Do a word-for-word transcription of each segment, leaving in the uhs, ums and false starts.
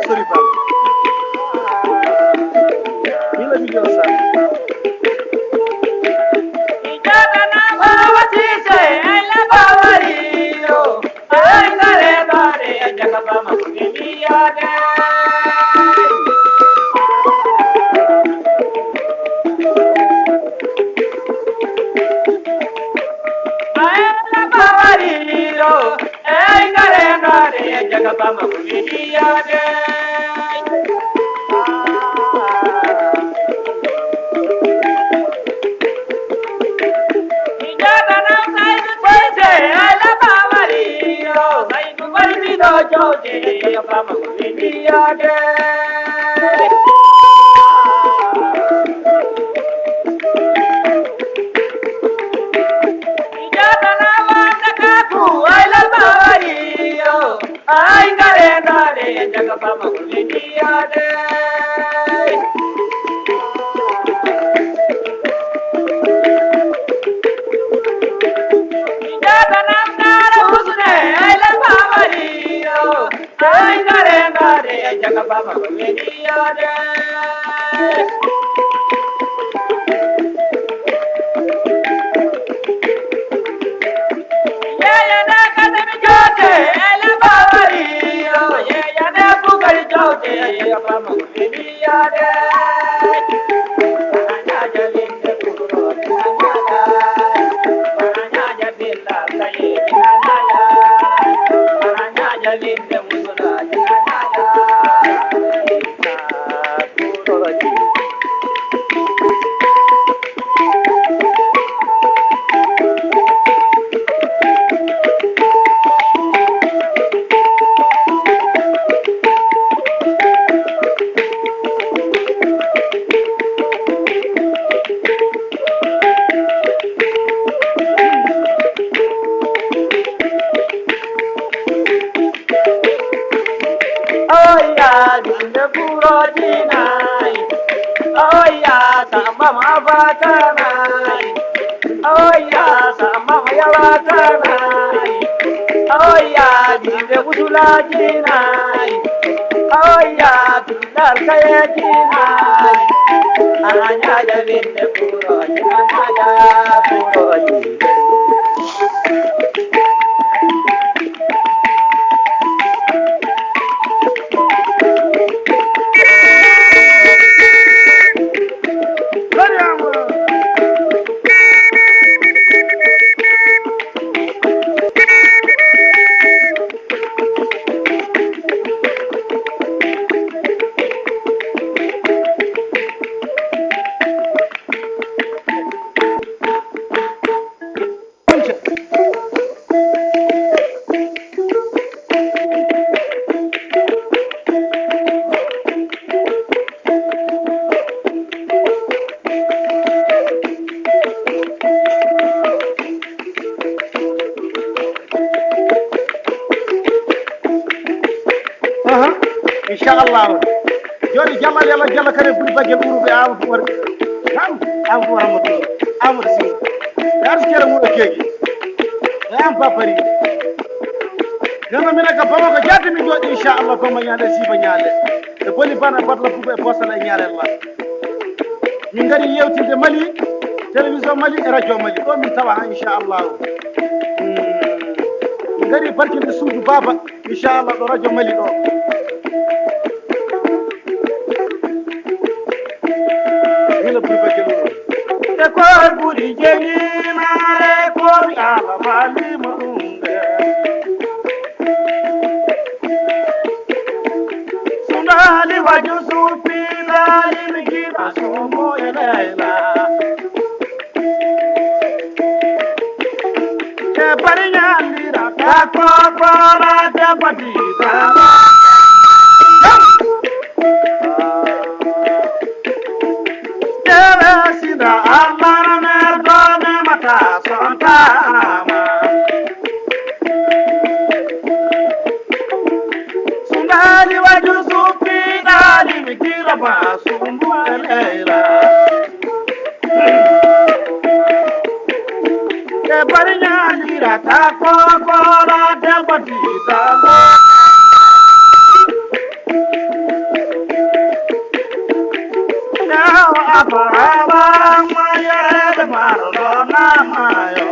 Sorry, Pam. Mila video sa. Oya, dinde kuro dinai. Oya, samba ma batanai. Oya, samba ma yabatanai. Oya, dinde usula dinai. Oya, dal kaya dinai. Ananya ya dinde kuro, ananya kuro. Aha, inchallah. Joni jamal yalla jalla kare buri bagel uruɓe awa fu warɓe. Ham, am fu Amadou, Amadou Sy. Dar kere mu da kege. Am papari. Gana mina ka bama ka jati mi jodi inchallah ko ma nyande si ba nyande. E boni bana batla fu e posta la nyare Allah. Min ngari yewtinde Mali, télévision Mali e radio Mali. Ɗo min tawa ha inchallah. Min ngari barkinde suudu baba. Inchallah ɗo radio Mali ɗo. Hino buri bakkelu ɗo. E koye ɓuri jeyinare komi ala falima ɗum ɓe. Sundali waju supilali mi giɗa sumo e layla. E bari nyandira ka kokora de badita. Dewe sinda amara merdo ne mata sontama. Ali waju supi dali mi kira ba sumbu elela. E bari nyandira ta ko ko la de bati ta mo. Now apa abang maya de maro na mayo.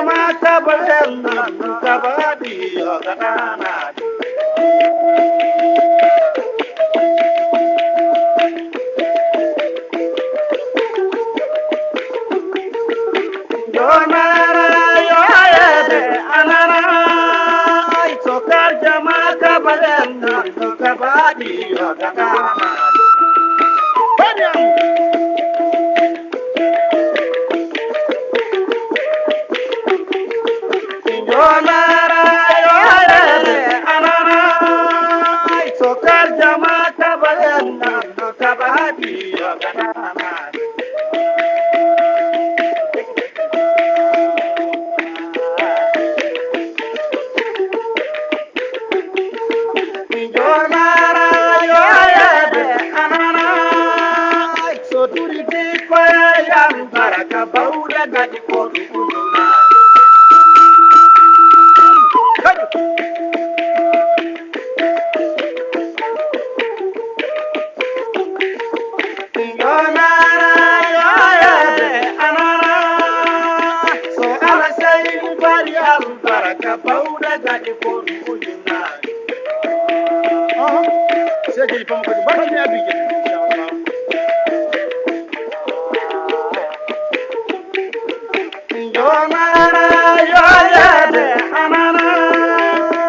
Ma kaba en nan kaba di yo ga dana. Jonara yo ede anana. Ay sokar jama kaba en nan kaba di yo ga dana. Banyam. Jonara yo ede anana. Sokar jama kaba en nan kaba di yo ga dana. Jonara yo ede anana. So turi di koya yan baraka bauda gadi kodu. Jonara yo ede anana. So ala sai bari albaraka bauda gadi kodu. Aha. Sege i fam ko barani abije. Inshallah. Jonara yo ede anana.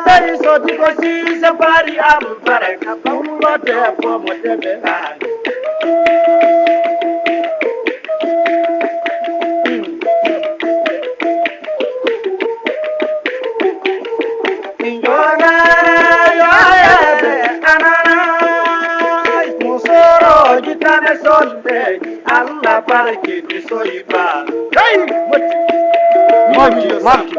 Dari so di ko si se bari albaraka bauda de ko mo de be. Jonara yo ede anana. Musoro gitane sonde. Allah barki di soiba. Hey! Mafti, mafti.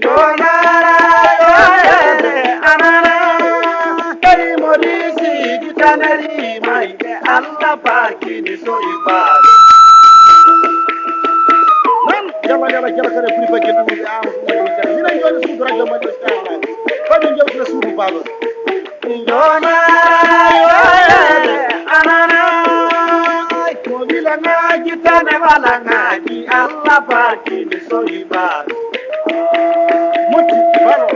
Jonara yo ede anana. Kay morisi gitanari mai. Allah barki di soiba. Nan yalla yalla yalla kare buri bakke nan ya. Mina joni sudu radio ma inshallah. Ko min jawtira sudu baba. Jonara yo ede anana. Ko wila ngaji tane wala ngaji Allah barki di soiba. Muti balo.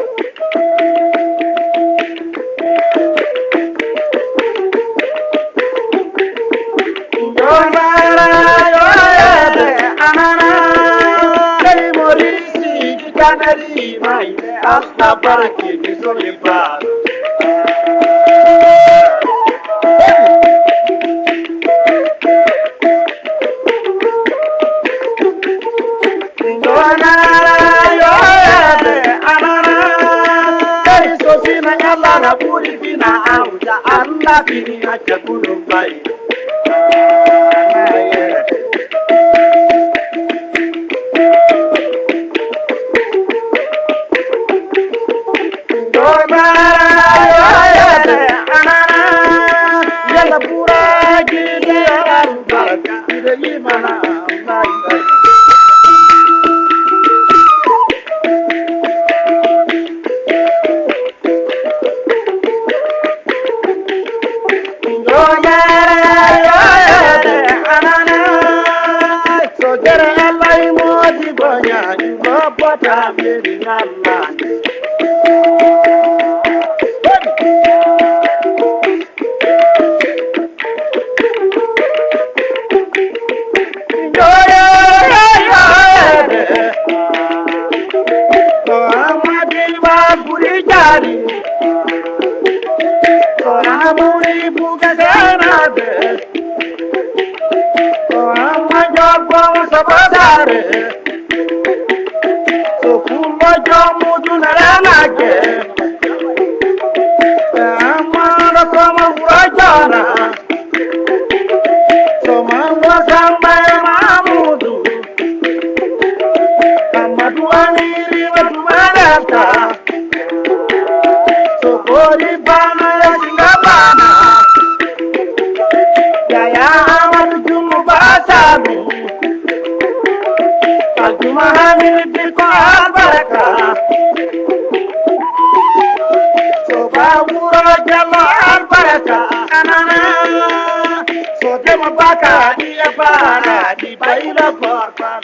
Jonara yo ede anana. Kay morisi gitanari mai. Asta barki di soiba. Jonara yo ede anana. Kay so fina Allah na buri fina auja Allah fini acca kunu bai. Jonara yo ede anana. Yalla buraji de albarka. Ide imana. Jonara yo ede anana. So jere Allah modi bonya di robota miri nalande. Jonara yo ede. Ko Amadi wa buri jari. Ko Amuri buga sena de. Ko Amma jogo sabadare. Ko Kumba jomu dunarana ke. Ko Amma no koma wajana. So Mambo Samba e Mamudu. Amadu Amiri watu malata. So kori bana ya singa bana. Yaya Amadu Jumu Basabi. Aljuma Hamid Diko Albaraka. So Babura Jama Albaraka. Anana. Mo bakaɗi e baraɗi bayla gorkal.